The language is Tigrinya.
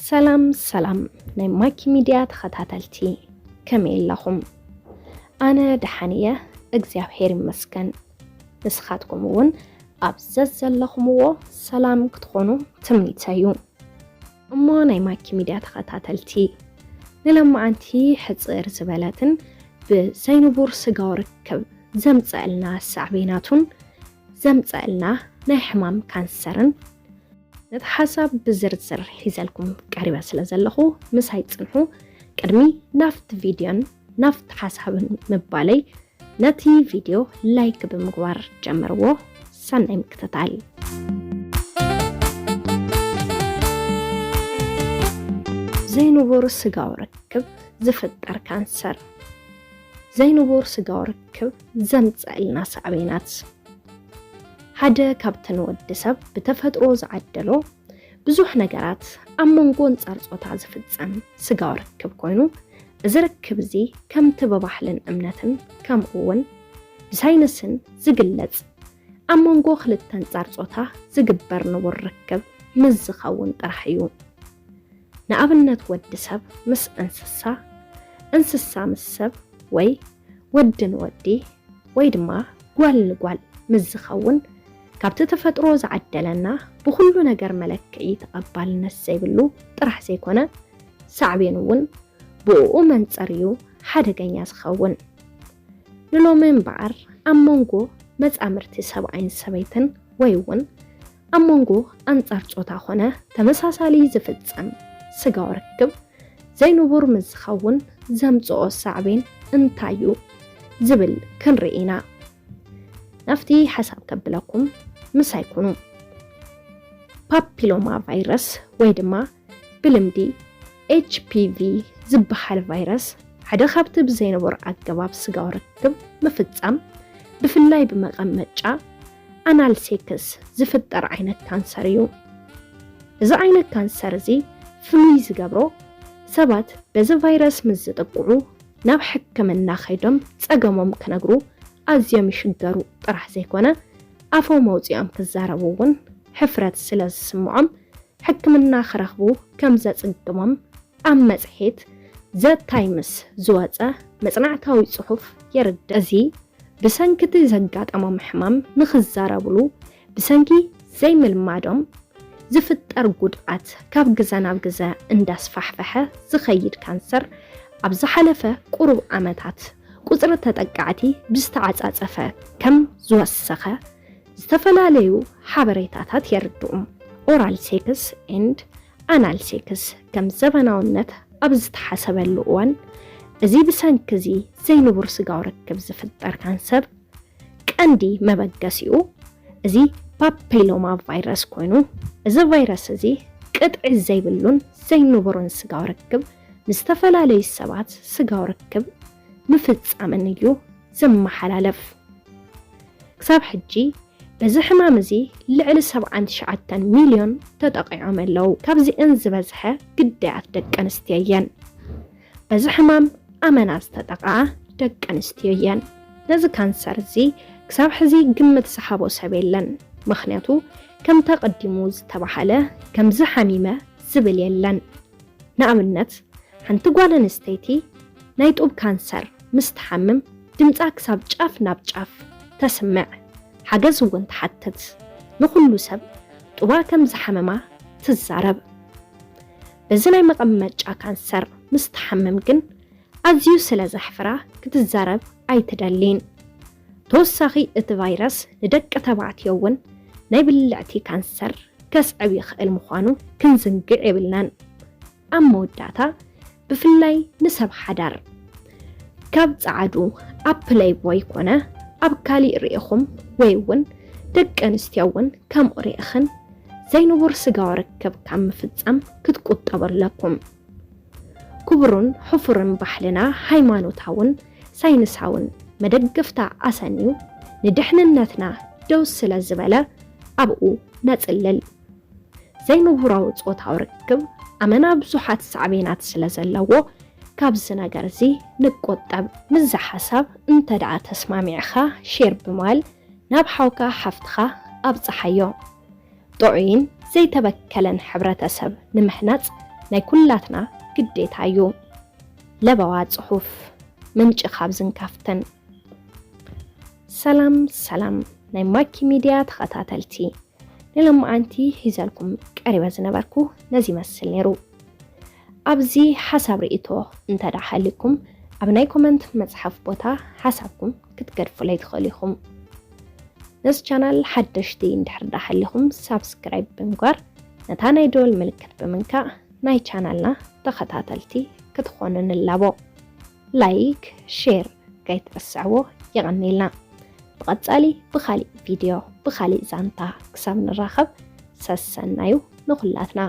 ሰላም ሰላም ናይ ማኪ ሚድያ ተኸታተልቲ፣ ከመይ ኣለኹም? ኣነ ደሓን እየ፣ እግዚኣብሔር ይመስገን። ንስኻትኩም እውን ኣብ ዘዘለኹምዎ ሰላም ክትኾኑ ትምኒተይ እዩ። እሞ ናይ ማኪ ሚድያ ተኸታተልቲ፣ ንሎማዓንቲ ሕጽር ዝበለትን ብዘይንቡር ስጋዊ ርክብ ዘምጸእልና ሳዕቤናቱን ዘምጸእልና ናይ ሕማም ካንሰርን ነቲ ሓሳብ ብዝርዝር ሒዘልኩም ቀሪበ ስለ ዘለኹ ምሳይ ጽንሑ። ቅድሚ ናብቲ ቪድዮን ናብቲ ሓሳብን ምባለይ ነቲ ቪድዮ ላይክ ብምግባር ጀምርዎ። ሰናይ ምክትታል። ዘይንቡር ስጋዊ ርክብ ዝፍጠር ካንሰር። ዘይንቡር ስጋዊ ርክብ ዘምጸእልና ሳዕቤናት። ሓደ ካብቲ ንወዲ ሰብ ብተፈጥሮ ዝዓደሎ ብዙሕ ነገራት ኣብ መንጎ ኣንጻር ጾታ ዝፍጸም ስጋዊ ርክብ ኮይኑ፣ እዚ ርክብ እዚ ከምቲ ብባህልን እምነትን ከምኡ እውን ብሳይንስን ዝግለጽ ኣብ መንጎ ክልተ ኣንጻር ጾታ ዝግበር ንቡር ርክብ ምስ ዝኸውን ጥራሕ እዩ። ንኣብነት ወዲ ሰብ ምስ እንስሳ፣ እንስሳ ምስ ሰብ ወይ ወዲ ንወዲ ወይ ድማ ጓል ንጓል ምስ ዝኸውን ካብቲ ተፈጥሮ ዝዓደለና ብኹሉ ነገር መለክዒ ተቐባልነት ዘይብሉ ጥራሕ ዘይኮነ ሳዕቤኑ እውን ብእኡ መንጸር እዩ ሓደገኛ ዝኸውን። ንሎሚ እምበኣር ኣብ መንጎ መጻምርቲ ሰብኣይን ሰበይትን ወይ እውን ኣብ መንጎ ኣንጻር ጾታ ኾነ ተመሳሳሊ ዝፍጸም ስጋዊ ርክብ ዘይንቡር ምስ ዝኸውን ዘምጽኦ ሳዕቤን እንታይ እዩ ዝብል ክንርኢ ኢና። ናብቲ ሓሳብ ከብለኩም ምሳይ ኩኑ። ፓፒሎማ ቫይረስ ወይ ድማ ብልምዲ ኤች ፒ ቪ ዝበሃል ቫይረስ ሓደ ካብቲ ብዘይንቡር ኣገባብ ስጋዊ ርክብ ምፍጻም ብፍላይ ብመቐመጫ ኣናል ሴክስ ዝፍጠር ዓይነት ካንሰር እዩ። እዚ ዓይነት ካንሰር እዚ ፍሉይ ዝገብሮ ሰባት በዚ ቫይረስ ምስ ዝጥቅዑ ናብ ሕክምና ከይዶም ጸገሞም ክነግሩ ኣዝዮም ይሽገሩ ጥራሕ ዘይኮነ ኣፎም ኣውጺኦም ክዛረቡ እውን ሕፍረት ስለ ዝስምዖም ሕክምና ክረኽቡ ከም ዘጽግሞም ኣብ መጽሔት ዘ ታይምስ ዝወጸ መጽናዕታዊ ጽሑፍ የርድእ። እዚ ብሰንኪ እቲ ዘጋጠሞም ሕማም ንኽዛረብሉ ብሰንኪ ዘይምልማዶም ዝፍጠር ጉድኣት ካብ ግዘ ናብ ግዘ እንዳስፋሕፈሐ ዝኸይድ ካንሰር ኣብ ዝሓለፈ ቁሩብ ዓመታት ቁጽሪ ተጠቃዕቲ ብዝተዓጻጸፈ ከም ዝወሰኸ ዝተፈላለዩ ሓበሬታታት የርድኡ። ኦራል ሴክስ ኤንድ ኣናል ሴክስ ከም ዘበናውነት ኣብ ዝተሓሰበሉ እዋን፣ እዚ ብሰንኪ እዚ ዘይንቡር ስጋዊ ርክብ ዝፍጠር ካንሰር ቀንዲ መበገሲኡ እዚ ፓፔሎማ ቫይረስ ኮይኑ፣ እዚ ቫይረስ እዚ ቅጥዒ ዘይብሉን ዘይንቡርን ስጋዊ ርክብ ምስ ዝተፈላለዩ ሰባት ስጋዊ ርክብ ምፍጻምን እዩ ዝመሓላለፍ። ክሳብ ሕጂ በዚ ሕማም እዚ ልዕሊ ሰብዓን ትሽዓተን ሚልዮን ተጠቒዖም ኣለዉ። ካብዚአን ዝበዝሐ ግዳያት ደቂ ኣንስትዮ እየን። በዚ ሕማም ኣመና ዝተጠቕዓ ደቂ ኣንስትዮ እየን። ነዚ ካንሰር እዚ ክሳብ ሕዚ ግምት ዝሃቦ ሰብ የለን። ምኽንያቱ ከምቲ ኣቐዲሙ ዝተባህለ ከምዚ ሓሚመ ዝብል የለን። ንኣብነት ሓንቲ ጓል ኣንስተይቲ ናይ ጡብ ካንሰር ምስ ትሓምም ድምጻ ክሳብ ጫፍ ናብ ጫፍ ተስምዕ፣ ሓገዝ እውን ትሓትት። ንኹሉ ሰብ ጡባ ከም ዝሓመማ ትዛረብ። በዚ ናይ መቐመጫ ካንሰር ምስ ትሓምም ግን ኣዝዩ ስለ ዘሕፍራ ክትዛረብ ኣይትደሊን። ተወሳኺ እቲ ቫይረስ ንደቂ ተባዕትዮ እውን ናይ ብልዕቲ ካንሰር ከስዕብ ይኽእል ምዃኑ ክንዝንግዕ የብልናን። ኣብ መወዳእታ ብፍላይ ንሰብ ሓዳር ካብ ጸዓዱ ኣብ ፕሌይቦይ ኮነ ኣብ ካሊእ ርኢኹም ወይ እውን ደቂ ኣንስትዮ እውን ከምኡ ርኢኽን ዘይንቡር ስጋዊ ርክብ ካብ ምፍጻም ክትቁጠቡ ኣለኩም። ክቡርን ሕፉርን ባህልና ሃይማኖታውን ሳይንሳውን መደገፍታ ኣሰንዩ ንድሕንነትና ደው ስለ ዝበለ ኣብኡ ነጽልል። ዘይንቡራዊ ጾታዊ ርክብ ኣመና ብዙሓት ሳዕቤናት ስለ ዘለዎ ካብዚ ነገር እዚ ንቆጠብ። ምስዚ ሓሳብ እንተ ደኣ ተስማሚዕኻ ሼር ብምባል ናብ ሓውካ ሓፍትኻ ኣብጽሓዮ። ጥዑይን ዘይተበከለን ሕብረተሰብ ንምህናጽ ናይ ኩላትና ግዴታ እዩ። ለበዋ ጽሑፍ ምንጪ ካብ ዝንካፍተን። ሰላም ሰላም ናይ ማኪ ሚድያ ተኸታተልቲ፣ ንሎማዓንቲ ሒዘልኩም ቀሪበ ዝነበርኩ ነዚ ይመስል ነይሩ። ኣብዚ ሓሳብ ርእይቶ እንተ ደኣ ሃልዩኩም ኣብ ናይ ኮመንት መጽሓፍ ቦታ ሓሳብኩም ክትገድፉለይ ትኽእሉ ኢኹም። ነዚ ቻናል ሓደሽቲ እንድሕር ደኣ ሃሊኹም ሳብስክራይብ ብምግባር ነታ ናይ ደወል ምልክት ብምንካእ ናይ ቻናልና ተኸታተልቲ ክትኾኑ ንላቦ። ላይክ፣ ሼር ከይትረስዕዎ። የቐንየልና። ብቐጻሊ ብኻሊእ ቪድዮ ብኻሊእ ዛንታ ክሳብ ንራኸብ ሰሰናዩ ንኹላትና።